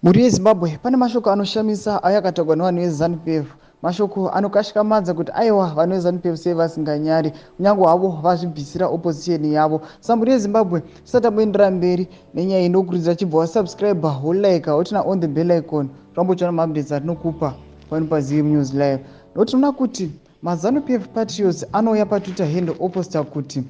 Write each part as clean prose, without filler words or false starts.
Mhuri yeZimbabwe, pane mashoko anoshamisa ayo akataurwa nevanhu veZanu PF. Mashoko anokashikamadza kuti aiwa, vanhu veZanu PF sei vasinganyari, kunyange havo vazvibvisira opposition yavo. Samhuri yeZimbabwe, tisati tamboendera mberi nenyaya iyi, ndokurudzira chibva wasubscribe, wolike, woturn on the bell icon, turamba uchiona maupdates atinokupa pano paZim News Live. Nokuti tinoona kuti maZanu PF patriots anouya paTwitter handle oposta kuti,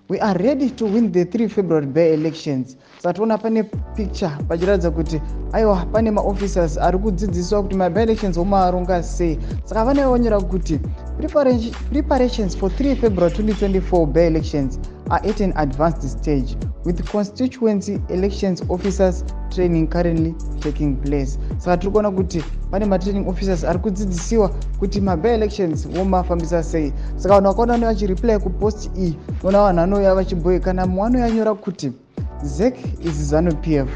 "We are ready to win the 3 February by elections." Saka toona pane picture pachiratidza kuti aiwa, pane maofficers ari kudzidziswa kuti maby elections vomaronga sei. Saka vane vanyora kuti, "Preparations for 3 February 2024 by elections are at an advanced stage, with constituency elections officers training currently taking place." Saka tiri kuona kuti pane matraining officers ari kudzidzisiwa kuti maby elections vomafambisa sei. Saka vanhu vakaona ne vachireply kupost iyi, ona vanhu vanouya vachibhoekana. Mumwe anouya anyora kuti, "ZEC is ZANU PF."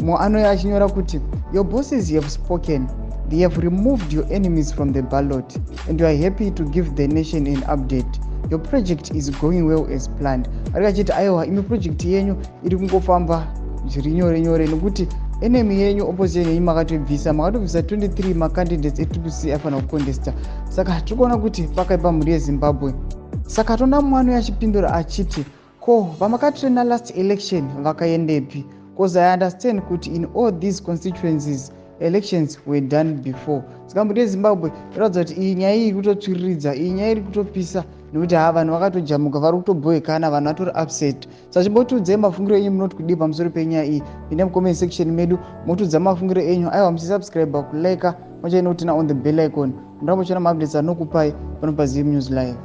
Mumwe anouya achinyora kuti, "Your bosses have spoken. They have removed your enemies from the ballot and you are happy to give the nation an update. Your project is going well as planned." Ari achiti aiwa, imi project yenyu iri kungofamba zviri nyore nyore, nekuti enemy yenyu, opposition yenyu, makatobvisa, makatobvisa 23 macandidates eTriple C aifanira kucontesta. Saka tiri kuona kuti pakaipa, mhuri yeZimbabwe. Saka toona mumwe anouya achipindura achiti, "Ko vamakatraina last election vakaendepi? 'Cause I understand kuti in all these constituencies elections were done before." Saka mhuri yeZimbabwe, iratidza kuti iyi nyaya iyi iri kutotsviriridza, iyi nyaya iri kutopisa, nekuti ha, vanhu vakatojamuka, vari kutobhoekana, vanhu vatori upset. Saka chimbotiudzai mafungiro enyu, munoti kudii pamusoro penyaya iyi? Pinda mucomment section medu, motiudza mafungiro enyu. Aiwa, muchisubscribe, kulike, mochainoturn on the bell icon, muramba muchiona maupdates anokupai pano paZim News Live.